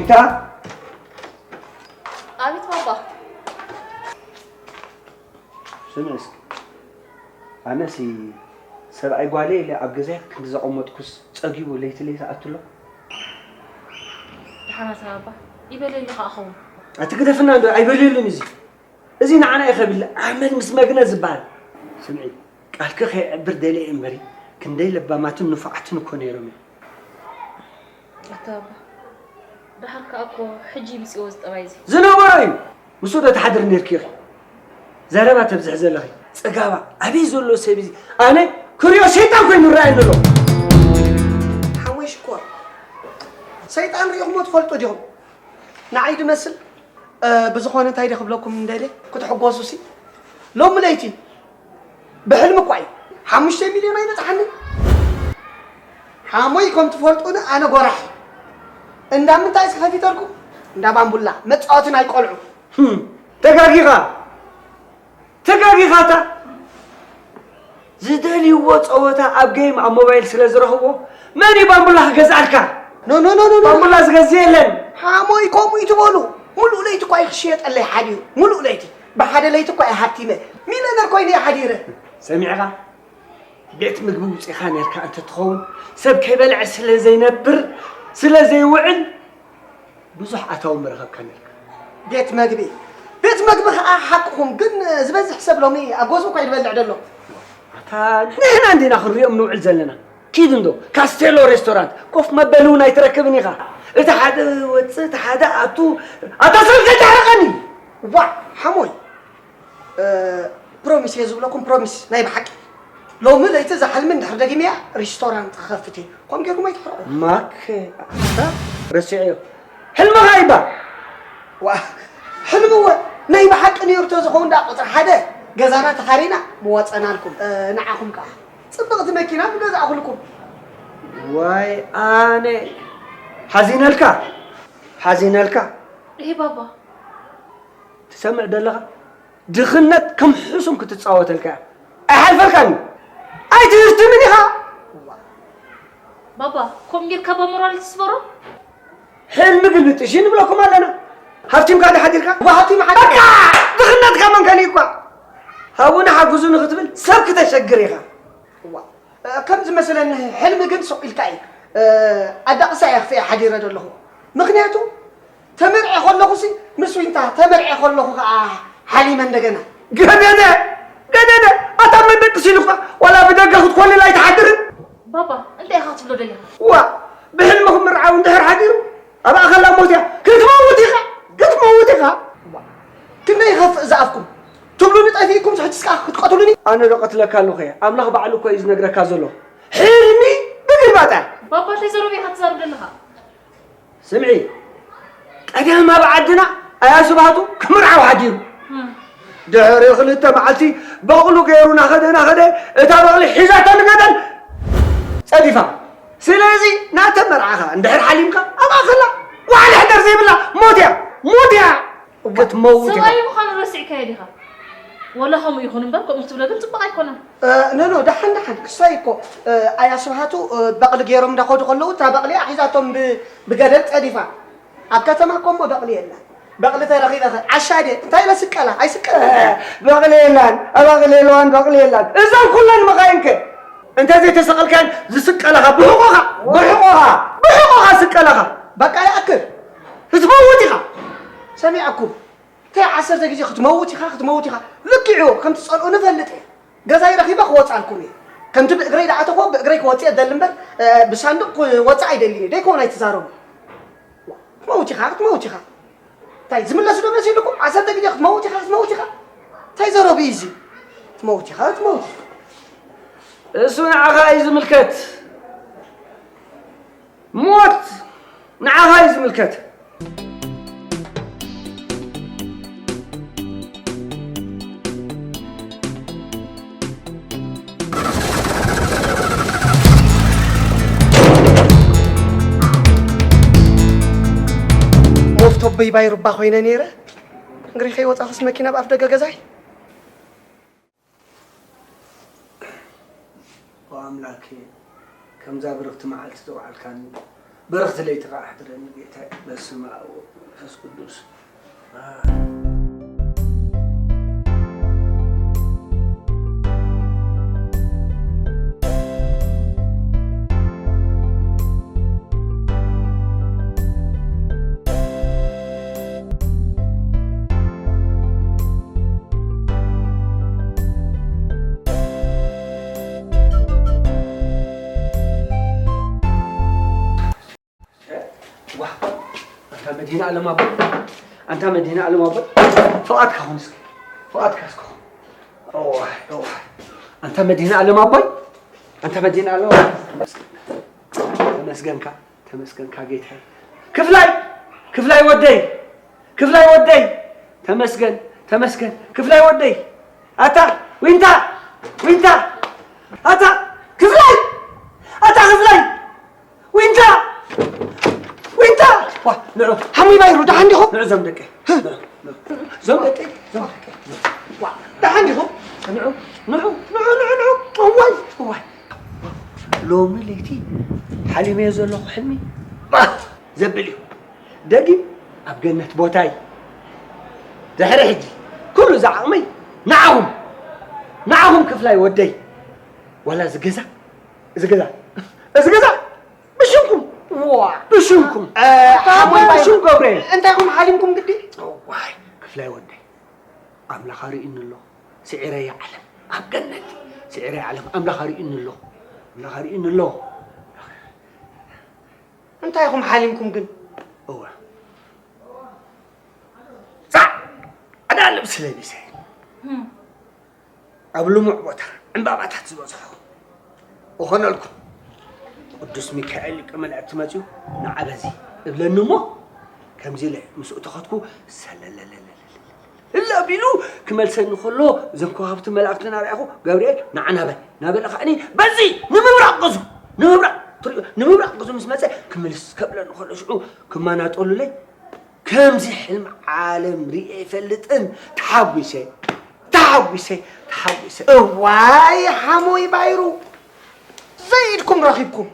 ታ ኣቤት ባባ። ስምዒ እስኪ፣ ኣነሲ ሰብኣይ ጓለይ ኢለ ኣብ ገዛይ ክንዲ ዘቐመጥኩስ ጸጊቡ ለይቲ ለይቲ ኣትሎ። ደሓና ተባባ። ይበለልኻ ኣኸውን። ኣቲ ግደፍና እንዶ ኣይበልየሉን። እዚ እዚ ንዓና ይኸብል ኣመል ምስ መግነ ዝበሃል። ስምዒ፣ ቃልኪ ከይዕብር ደልየ እምበሪ፣ ክንደይ ለባማትን ንፉዓትን እኮ ነይሮም እዮም። ኣተባባ፣ ደሓር ከኣ እኮ ሕጂ ይምጽእዎ እዚ ጠባይ እዚ። ዝነበሮ እዩ። ምስኡ ዶ ትሓድሪ ነይርኪ ኢኺ? ዘረባ ተብዝሒ ዘለኺ። ጽጋባ ኣበይ ዘሎ ሰብ እዚ? ኣነ ክሪኦ ሰይጣን ኮይኑ ይረኣየኒ ኣሎ። ሓወይ ሽኮር፣ ሰይጣን ሪኢኹሞ ትፈልጡ ዲኹም? ንዓይ ድመስል። እ፣ ብዝኾነ እንታይ ደ ክብለኩም እንደልየ፣ ክትሕጎሱ ሲ። ሎሚ ለይቲ ብሕልሚ እኳ እዩ ሓሙሽተ ሚልዮን ኣይበጽሓኒ። ሓሞይ ከም ትፈልጡኒ ኣነ ጎራሕ። እንዳ ምንታይ እስከ ከፊተልኩም? እንዳ ባምቡላ፣ መጻወቲ ናይ ቆልዑ። ህም፣ ተጋጊኻ። ተጋጊኻታ። ዝደልይዎ ጸወታ ኣብ ጌም ኣብ ሞባይል ስለ ዝረኽብዎ መን እዩ ባምቡላ ክገዝኣልካ? ኖ ኖ ኖ ኖ ኖ። ባምቡላ ዝገዝእ የለን። ሓሞይ ከምኡ ይትበሉ። ሙሉእ ለይቲ እኳ እዩ ክሽየጠለይ ሓዲሩ። ሙሉእ ለይቲ። ብሓደ ለይቲ እኳ እየ ሃብቲመ። ሚልዮነር ኮይነ እየ ሓዲረ። ሰሚዕኻ? ቤት ምግቢ ውፂኻ ነርካ እንተትኸውን ሰብ ከይበልዐ ስለ ዘይነብር ስለ ዘይውዕል ብዙሕ ኣታዊ ምረኸብካ ነርካ። ቤት መግቢ ቤት መግቢ ከዓ ሓቅኹም ግን ዝበዝሕ ሰብ ሎሚ ኣብ ገዝኡ እኳ ይበልዕ ደሎ። ኣታ ንሕና እንዲና ክንሪኦም ንውዕል ዘለና። ኪድ እንዶ ካስቴሎ ሬስቶራንት ኮፍ መበሊ እውን ኣይትረክብን ኢኻ። እቲ ሓደ ወፅእ እቲ ሓደ ኣቱ ኣታ ሰብ ከይተሕርቐኒ። ዋ ሓሞይ ፕሮሚስ እየ ዝብለኩም ፕሮሚስ ናይ ብሓቂ ሎሚ ለይቲ እዛ ሕልሚ እንድሕር ደጊመያ ሪስቶራንት ክኸፍት እየ። ከምኡ ጌርኩም ኣይትሕርቑ። ማክ ኣታ ረሲዐዮ። ሕልምኻ ይባ ዋ ሕልሚ እወ ናይ ብሓቂ ነይሩ ተዝኸውን ደኣ ቁፅሪ ሓደ ገዛና ተኻሪና ምወፀናልኩም። ንዓኹም ከዓ ፅብቕቲ መኪና ምገዛእኹልኩም። ዋይ ኣነ ሓዚነልካ ሓዚነልካ። ይሄ ባባ ትሰምዕ ደለኻ? ድኽነት ከም ሕሱም ክትጻወተልካ እያ። ኣይሓልፈልካን እዩ። ኣይትህርትምን ኢኻ። ባባ፣ ከምኡ ጌርካ ባሞራል ትስበሮ? ሕልሚ ግልብጥ እሺ ንብለኩም ኣለና። ሃብቲምካ ዶ ሓዲርካ? እዋ ሃብቲም ሓዲርካ። በቃ! ድኽነትካ መን ከሊእኳ? ሃቡኒ ሓግዙኒ ክትብል ሰብ ክተሸግር ኢኻ። እዋ፣ ከም ዝመስለኒ ሕልሚ ግን ሱቕ ኢልካ እዩ። ኣዳቕሳ እየ ኣኽፊኤ ሓዲረ ዘለኹ። ምኽንያቱ ተመርዐ ከለኹሲ ምስ ዊንታ ተመርዐ ከለኹ ከዓ ሓሊመ እንደገና። ገደደ ገደደ ኣታ መደቅስ ኢሉካ ዋላ ብደገ ክትኮልል ኣይትሓድርን። ባባ እንታይ ኢኻ ክትብሎ ደሊኻ? ዋ ብሕልሚ ክምርዓው እንድሕር ሓዲሩ ኣብኣ ከላ ሞት እያ ክትመውት ኢኻ ክትመውት ኢኻ። ክንደይ ይኸፍእ ዝኣፍኩም ትብሉኒ ጠፊእኩም ሕጅስ ከዓ ክትቀትሉኒ። ኣነ ዶ ቀትለካ ኣለኹ እየ ኣምላኽ ባዕሉ እኮ እዩ ዝነግረካ ዘሎ። ሕልሚ ብግልባጣ። ባባ እንታይ ዘረባ ኢኻ ትዛረብ ዘለኻ? ስምዒ፣ ቀደም ኣብ ዓድና ኣያ ስብሃቱ ክምርዓው ሓዲሩ። ድሕሪ ክልተ መዓልቲ በቕሉ ገይሩ ናኸደ ናኸደ እታ በቕሊ ሒዛታ ንገደል ጸዲፋ። ስለዚ ናተ መርዓኻ እንድሕር ሓሊምካ ኣብኣ ከላ ዋዕላ ሕደር ዘይብላ ሞት እያ ሞት እያ ክትመውት ኢኻ። ሰብኣይ ምዃኑ ረሲዕካዮ ዲኻ? ወላ ከምኡ ይኹን እምበር ከምኡ ክትብሎ ግን ጽቡቕ ኣይኮነን። ኖ ኖ ደሓን ደሓን ክሳይ እኮ ኣያ ስብሃቱ በቕሊ ገይሮም እንዳኸዱ ከለዉ እታ በቕሊ እያ ሒዛቶም ብገደል ጸዲፋ ኣብ ከተማ እኮ እሞ በቕሊ የላን በቕሊ ተረኺበኸ ዓሻ ድየ እንታይ ኢለ ስቀላ ኣይስቀልን በቕሊ የላን በቕሊ የለዋን በቕሊ የላን እዘን ኩለን መኻይንከ እንተ ዘይተሰቐልካን ዝስቀላኻ ብሕቆኻ ብሕቆኻ ብሕቆኻ ስቀላኻ በቃ ይኣክል ክትመውት ኢኻ ሰሚዐኩም እንታይ ዓሰርተ ግዜ ክትመውት ኢኻ ክትመውት ኢኻ ልክዕዎ ከም ትጸልኡ ንፈልጥ እየ ገዛይ ረኺበ ክወፅኣልኩም እየ ከምቲ ብእግረይ ደኣተኹ ብእግረይ ክወፅእ እደሊ እምበር ብሳንዱቕ ክወፅእ ኣይደልን እየ ደይከውን ኣይትዛረቡ ክትመውት ኢኻ ክትመውት ኢኻ እንታይ ዝምለስ ዶ መሲልኩም ዓሰርተ ግዜ ክትመውት ኢኻ ክትመውት ኢኻ እንታይ ዘረቡ እዩ እዚ ክትመውት ኢኻ ክትመውት ኢኻ እሱ ንዓኻ እዩ ዝምልከት ሞት ንዓኻ እዩ ዝምልከት። ሞፍቶ በይባይ ሩባ ኮይነ ነይረ እንግሪ ከይወፃኹስ መኪና ብኣፍ ደገ ገዛይ ኦ ኣምላኬ፣ ከምዛ ብርኽቲ መዓልቲ ዘውዓልካኒ፣ በረኽቲ ለይቲ ኸዓ ኣሕድረኒ ጌታየ። በስመ ኣብ ወወልድ ወመንፈስ ቅዱስ። ዋ፣ ኣንታ መድህን ዓለም ኣቦ፣ ኣንታ መድህን ዓለም ኣቦ፣ ፍቓድካ ኩን እስኪ፣ ፍቓድካ እስኪ ኩን። እዋይ፣ እዋይ። ኣንታ መድህን ዓለም ኣቦይ፣ ኣንታ መድህን ዓለም ኣቦይ፣ ተመስገንካ፣ ተመስገንካ ጌታዬ። ክፍላይ፣ ክፍላይ ወደይ፣ ክፍላይ ወደይ፣ ተመስገን፣ ተመስገን፣ ክፍላይ ወደይ። ኣታ ዊንታ፣ ዊንታ፣ ኣታ ክፍላይ፣ ኣታ ክፍላይ። ዊንታ! ዊንታ! ዋ፣ ንዑ። ሓሙይ ባይሩ፣ ደሓን ዲኹም? ንዑ፣ ዞም ደቀይ። ንዑ፣ ንዑ። ዞም ደቀይ፣ ዞም ደቀይ። ዋ፣ ደሓን ዲኹም? ንዑ፣ ንዑ፣ ንዑ፣ ንዑ፣ ንዑ። እዋይ፣ እዋይ። ሎሚ ለይቲ ሓሊመዮ ዘለኹ ሕልሚ ባህ ዘብል እዩ። ደጊም ኣብ ገነት ቦታይ። ድሕሪ ሕጂ ኩሉ ዝዓቕመይ ንዓኹም፣ ንዓኹም ክፍላይ ወደይ። ዋላ እዚ ገዛ፣ እዚ ገዛ፣ እዚ ገዛ ብሽምኩም። ዋ። ብሽምኩም። እ፣ ሓሙይ ባይ-፣ ብሽም ገብርኤል። እንታይ ኢኹም ሓሊምኩም ግዲ? ዋይ፣ ክፍላይ ወደይ። ኣምላኽ ኣርእዩኒ ኣሎ። ስዒረያ ዓለም ኣብ ገነት። ስዒረያ ዓለም ኣምላኽ ኣርእዩኒ ኣሎ። ኣምላኽ ኣርእዩኒ ኣሎ። እንታይ ኢኹም ሓሊምኩም ግን? እወ። ጻዕ! ጻዕዳ ልብሲ ለቢሰ። እም። ኣብ ልሙዕ ቦታ ዕምባባታት ዝበዝሖ እኾነልኩም። ቅዱስ ሚካኤል ሊቀ መላእክቲ መጺኡ ንዓ በዚ እብለኒ እሞ፣ ከምዚ ኢለ ምስኡ ተኸትኩ፣ ሰለለለለለለ። እለ ኣቢሉ ክመልሰኒ ከሎ፣ እዞም ከዋኽብቲ መላእኽቲ እናረኣኹ፣ ገብርኤል፣ ንዓ ናበ፣ ናበለ ከዓኒ፣ በዚ ንምብራቕ ግዙ፣ ንምብራቕ፣ ትሪኦ፣ ንምብራቕ ግዙ ምስ መጸ፣ ክምልስ ከብለኒ ከሎ፣ ሽዑ ክመናጠሉለይ፣ ከምዚ ሕልሚ ዓለም ርእየ ኣይፈልጥን። ተሓጒሰ፣ ተሓጒሰ፣ ተሓጒሰ። እዋይ ሓሞይ ባይሩ፣ ዘይኢድኩም ረኺብኩም።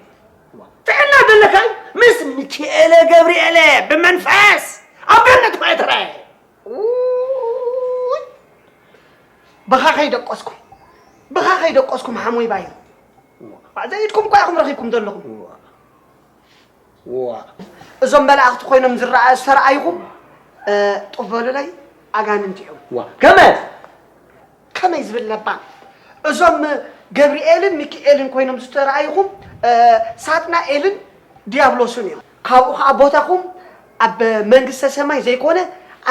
ጥዕና ዘለካ እዩ። ምስ ሚኪኤለ ገብርኤለ ብመንፈስ ኣብ ገነት እኳ እየ ተራእየ። ኡይ፣ ብኻ ከይደቀስኩም፣ ብኻ ከይደቀስኩም ሓሞይ ባይሩ። ዘይኢድኩም እኳ ኢኹም ረኺብኩም ዘለኹም። ዋ። እዞም መላእኽቲ ኮይኖም ዝረኣ-፣ ዝተረኣይኹም፣ እ፣ ጡፍ በሉለይ፣ ኣጋንንቲ እዮም። ዋ፣ ከመይ? ከመይ ዝብል ለባም። እዞም ገብርኤልን ሚኪኤልን ኮይኖም ዝተረኣይኹም፣ እ፣ ሳጥናኤልን ዲያብሎስን እዮም። ካብኡ ኸዓ ቦታኹም ኣብ መንግስተ ሰማይ ዘይኮነ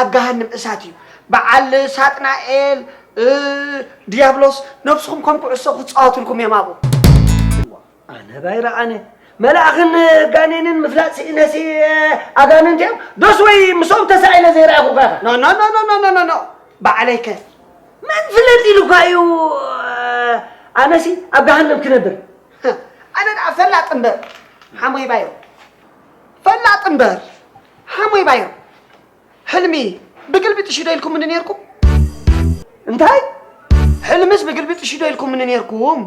ኣብ ገሃንም እሳት እዩ። በዓል ሳጥናኤል፣ እ፣ ዲያብሎስ ነብስኹም ከም ኩዕሶ ክጻወቱልኩም እዮም ኣብኡ። ኣነ ባይረ ኣነ መልኣኽን ጋኔንን ምፍላጥ ስኢነሲ ኣጋንንቲ እዮም ዶስ ወይ ምስኦም ተሳኢለ ዘይረኣኹ ካኻ? ኖ፣ ኖ፣ ኖ፣ ኖ፣ ኖ፣ ኖ፣ ኖ። ባዕለይከ? መን ፍለጥ ኢሉካ እዩ ኣነሲ ኣብ ገሃነም ክነብር? ኣነ ደኣ ፈላጥ እምበር ሓሞይ ባይሩ። ፈላጥ እምበር ሓሞይ ባይሩ። ሕልሚ ብግልብጥ እሺ ዶ ኢልኩምኒ ኔርኩም? እንታይ? ሕልምስ ብግልብጥ እሺ ዶ ኢልኩምኒ ኔርኩም?